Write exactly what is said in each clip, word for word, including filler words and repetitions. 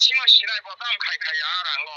Sima sinai bo tam khai khai ya rang o.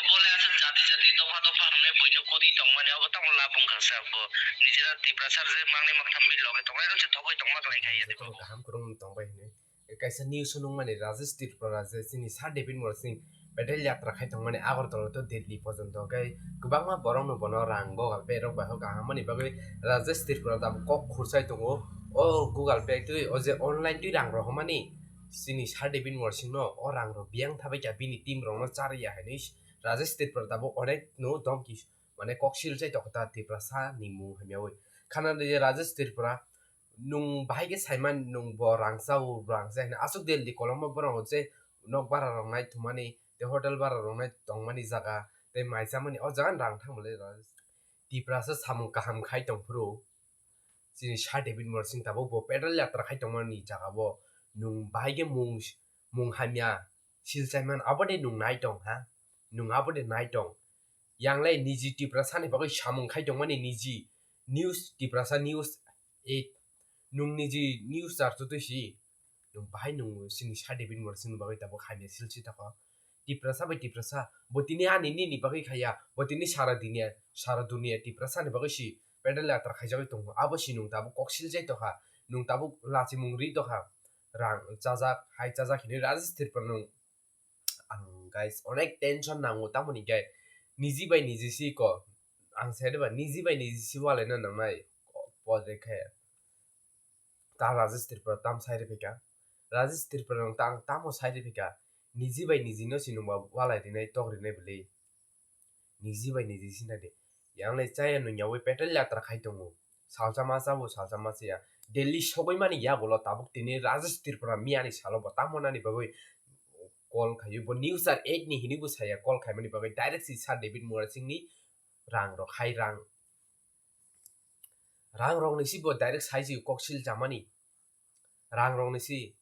Bole aswk jati jati dopha dopha hwnwi buino kudi tongmani, obo tamo labung kha sa bo. Nijera Tiprasa rwjak mangni maktham bini loge tongnai rok se thogwi tongma kwlai khai ya. Jotono kaham kwrwng tongbai hwnwi. Kaisa news o nukmani Rajesh Tripura je chini Sir David Murasing pedal yatra khai tongmani Agartala to Delhi porjonto khe kwbangma borokno bono rang Google Pay rok bai hok kaham mani bagwi Rajesh Tripura tabuk kok khursai tongo. O Google Pay twi o je online twi rang rohormani chini Sir David Murasing no o rang rok biyang thabai kha bini team rok no charya hinwi Rajesh Tripura tabuk onek no domki mane kok sil chai tokta Tiprasa ni mung hamya oi khana de Rajesh Tripura nung bahai khe saiman nung bo rangsa o rangsa hinwi aswk Delhi kolokma borok je nok bara rok nai thumani tei hotel bara rok nai tongmani jaga tei mai chamani o jaga rang thangmani Tiprasa samung kaham khai tongphuru chini Sir David Murasing tabuk bo pedal yatra khai tongmani jaga bo nung bahai khe mung mung hamya sil chaiman abo de nung nai tong ha nung abo de nai tong yang lai niji Tiprasa ni bagwi samung khai tongmani niji news Tiprasa news eight nung niji news char chutwi si nung bahai nung chini Sir David Murasing ni bagwi tabuk hamya sil si tako Tiprasa bai Tiprasa bo tini ani nini bagwi khaiya bo tini sara dunia sara dunia Tiprasa ni bagwi si pedal yatra khaijagwi tongo abo si nung tabuk kok sil jai tokha nung tabuk lachimung ri tokha rang chajak hai chajak hinwi Rajesh Tripura nung ang guys onek tension nango tamoni khe niji bai niji si ko ang sai ba niji bai niji si walaina nangnai podre khe ta Rajesh Tripura tam sai ripika Rajesh Tripura nung ta ang tamo sai ripika niji bai niji no si nungba walai rinai tok rinai bwlwi niji bai niji sina de. Yang le chaya nung yawi pedal yatra khai tongo. Salsa ma chabo, salsa ma chaya. Delhi sogwi mani yagulo tabuk tini Rajesh Tripura miyani salo bo tamo nani bagwi call khayo. Bo news ar eight ni hini bo saya call khaimani bagwi direct si Sir David Murasing ni rang rok hai rang. Rang rok ni si bo direct sai si kok sil jamani. Rang rok ni si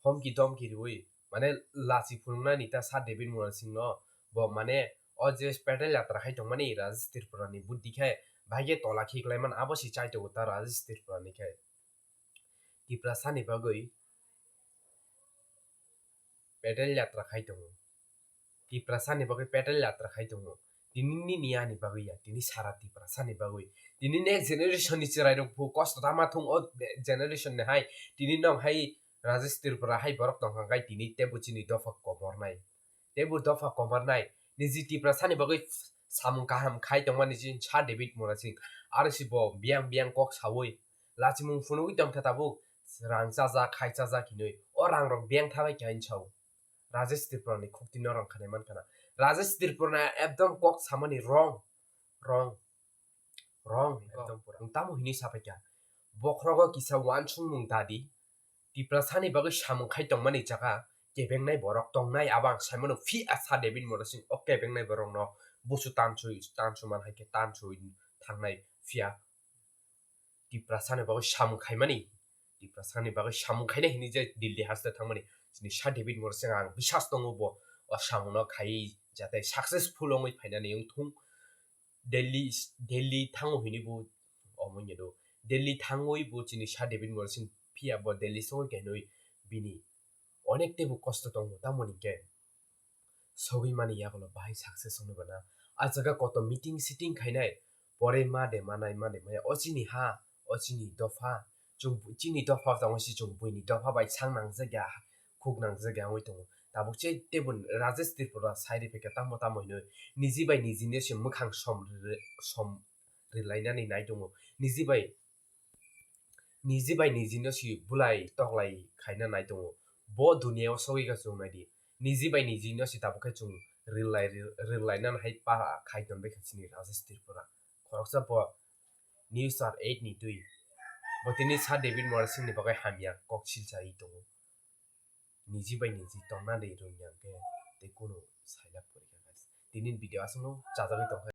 homki domki riwi mane lachi phunuknani ta Sir David Murasing no bo mane o je pedal yatra khai tongmani Rajesh Tripura ni buddhi khe bahai khe tola khiklai man abo si chai tongo ta Rajesh Tripura ni khe Tiprasa ni bagwi pedal yatra khai tongo. Tiprasa ni bagwi pedal yatra khai tongo. Tini nini ani bagwi ya, tini sara Tiprasa ni bagwi. Tini next generation ni chwrai rok bo kosto tama thung o generation ni hai. Tini nong hai Rajesh Tripura hai borok tong kha kai tini tebo chini dopha komor nai. Tebo dopha komor nai. Niji Tiprasa ni bagwi samung kaham khai tongma niji cha David Murasing. Aro si bo biyang biyang kok sawi. Lachimung phunugwi tongkha tabuk rang chajak khai chajak hinwi o rang rok beng thabai khe hinwi sao Rajesh Tripura ni khukti norong khanai mankha na Rajesh Tripura na ekdom kok samani wrong wrong wrong ekdom pura ang tamo hinwi sapaikha bokhrogo kisa wansukmung dadi Tiprasa ni bagwi samung khai tongmani jaga kebengnai borok tongnai abo ang saimano phi asa David Murasing o kebengnai borok no busu tanswi tansu man hai khe tanswi thangnai phiya Tiprasani bagwi samung khaimani, Tiprasani bagwi samung khainai hinwi je Delhi haste thangmani, chini Sir David Murasing ang bisas tongo bo o samungno khaiwi jate successful wngwi phainani wngthung. Delhi, Delhi thango hinwi bo omo wngya do. Delhi thangwi bo chini Sir David Murasing phiya bo Delhi songwi kainwi bini onek teibo kosto tongo, tamoni hwnkhe sogwi mani yagulo bahai success wngwi bana. A jaga koto meeting sitting khainai, pore ma de manai, ma de maya, o chini ha, o chini dopha, chwng chini dopha tongwi se chwng buini dopha bai sang nangjak ya, khuk nangjak ya wngwi tongo. Tabuk che teibo Rajesh Tripura sai riphaikha tamo tamo hinwi niji bai nijino se mwkhang som rwlainani nai tongo. Niji bai niji bai nijino si bulai toklai khaina nai tongo. Bo duniya o sogwi kha chwng nai di. Niji bai nijino si tabuk khe chwng rwlai, rwlainani hai para khai tonbai kha chini Rajesh Tripura. Khoroksa bo News Star eight ni twi. Bo tini Sir David Murasing ni bagwi hamya kok silsa wi tongo. Niji bai niji tongna de rwngya hwnkhe tei kunu sailak pori kha guys. Tini video aswkno chajagwi tongkha.